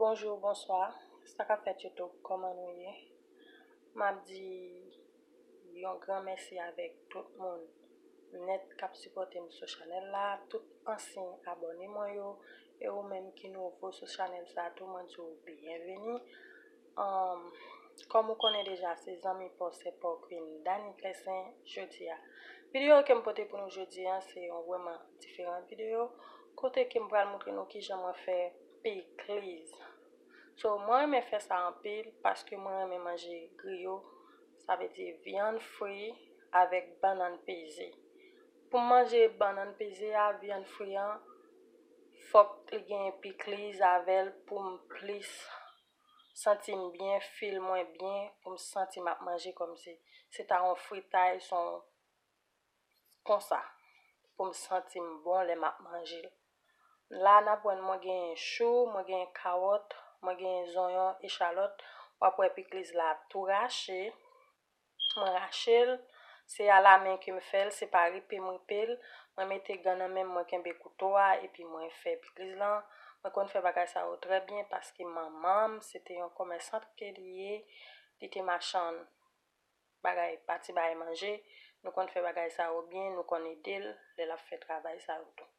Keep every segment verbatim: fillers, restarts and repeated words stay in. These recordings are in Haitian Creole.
Bonjou, bonswa. Sa k ap fèt YouTube, kòman nou ye? M ap di yon gran mèsi avèk tout moun nèt k ap sipòte m sou chanèl la, tout ansyen abòne mwen yo, e ou menm ki nouvo sou chanèl sa tou, mwen di w byenveni. Anm, kòm ou konnen deja, se zanmi pa w, sè pa w Queen Dany Clestin, jodi a. Videyo ke m pote pou nou jodi a, se yon vrèman diferan videyo, kote ke m pral montre nou kijan mwen fè pikliz. So, mwen renmen fè sa anpil paske mwen renmen manje griyo, sa vle di vyann fri avèk bannann peze. Pou m manje bannann peze a, vyann fri an, fòk li gen pikliz avè l pou m plis santi m byen, fil mwen byen, pou m santi m ap manje kòmsi se ta yon fritay, se yon konsa, pou m santi m bon lè m ap manje l. La, n ap wè mwen gen chou, mwen gen kawòt, mwen gen zonyon, echalòt. W ap wè pikliz la tou rache. Mwen rache l. Se alamen ke m fè l, se pa ripe m ripe l. Mwen mete gan nan men m, mwen kenbe kouto a, epi mwen fè pikliz lan. Mwen konn fè bagay sa yo trè byen paske manman m, se te yon komèsant ke li ye, li te machann bagay, pati bagay manje. Nou konn fè bagay sa yo byen, nou konn ede l lè l ap fè travay sa yo tou.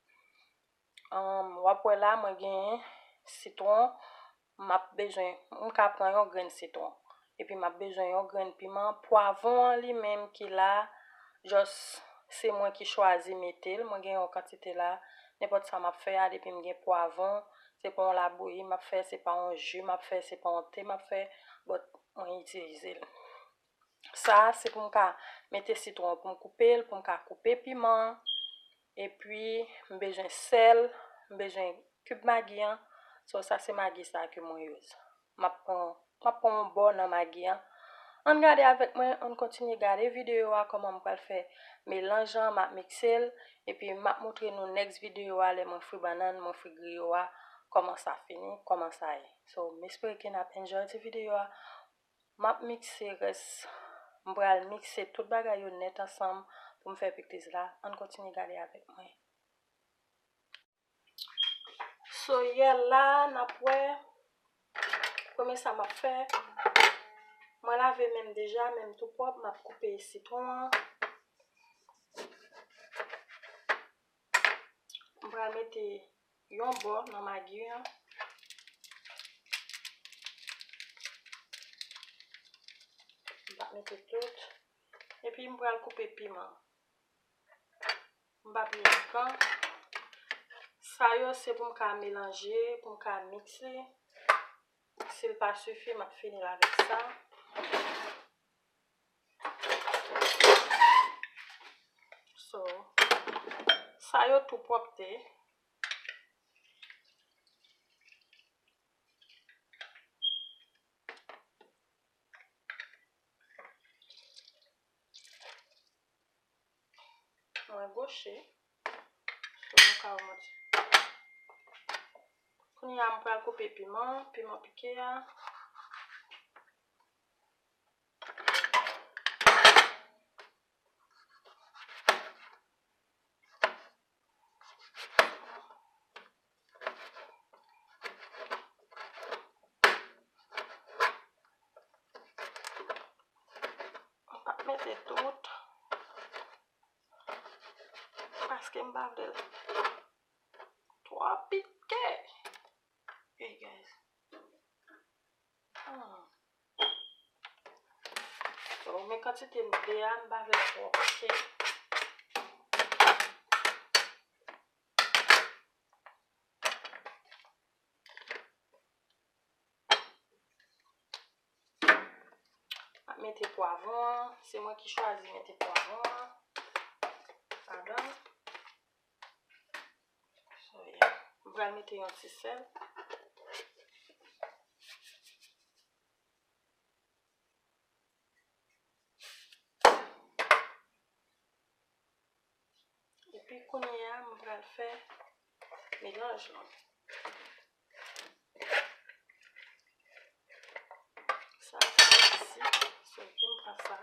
Anm, w ap wè la, mwen gen sitwon, m ap bezwen, m ka pran yon grenn sitwon. Epi m ap bezwen yon grenn piman. Pwavwon an li menm ki la, just se mwen ki chwazi mete l. Mwen gen yon kantite la, nenpòt sa m ap fè a, depi m gen pwavwon, se pa yon labouyi m ap fè, se pa yon ji m ap fè, se pa yon te m ap fè, but mwen itilize l. Sa a, se pou m ka mete sitwon, pou m koupe l, pou m ka koupe piman. Epi, m bezwen sèl, m bezwen kib magi an. So, sa se magi sa a ke mwen use. M ap pran, m ap pran yon bò nan magi an. Ann gade avèk mwen, ann kontinye gade videyo a, kòman m pral fè melanj lan, m ap mikse l. Epi, m ap montre nou next videyo a, lè mwen fri bannann, mwen fri griyo a, kòman sa fini, kòman sa ye. So, m espere ke n ap enjoy ti videyo a. M ap mikse rès, m pral mikse tout bagay yo nèt ansanm pou m fè pikliz la. Ann kontinye gade avèk mwen. So, yè la, n ap wè. Premye sa m ap fè, mwen lave men m deja, men m tou pwòp, m ap koupe sitwon an. M pral mete yon bò nan magi an. M pa mete tout. Epi m pral koupe piman. M pa pi lontan. Sa yo se pou m ka melanje, pou m ka mikse. Si l pa sifi, m ap fini l avèk sa. So, sa yo tou pwòpte. Mwen goche. So, nou ka wè mwen. Kounye a, m pral koupe piman, piman pike a. M p ap mete tout. Paske m pa vle l twò pike. Hey guys. Hmm. So, men kantite m vle a, m pa vle l twò pike. M ap mete pwavwon an. Se mwen ki chwazi mete pwavwon an ladan. So, yeah. M pral mete yon ti sèl. Epi kounye a, m pral fè melanj lan. Sa, se isi. So, epi m pran sa.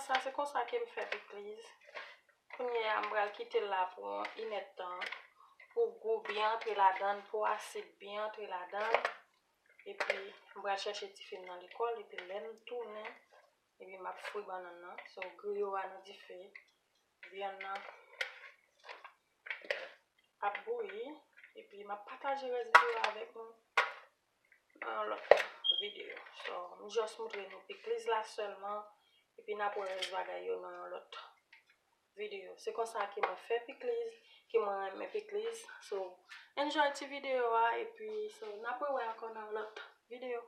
Sa se konsa ke m fè pikliz. Kounye a, m pral kite l la pou yon inèdtan, pou gou byen antre ladan l, pou asid byen antre ladan l. Epi, m pral chèche tifi m nan lekòl, epi lè m tounen, epi m ap fri bannann nan. So, griyo a nan dife, vyann nan ap bouyi, epi m ap pataje rès griyo a avèk nou nan yon lòt videyo. So, m just moutre nou pikliz la sèlman, epi n ap wè rès bagay yo nan yon lòt videyo. Se konsa ke mwen fè pikliz, ke mwen renmen pikliz. So, enjoy ti videyo a, epi so, n ap rewè ankò nan yon lòt videyo.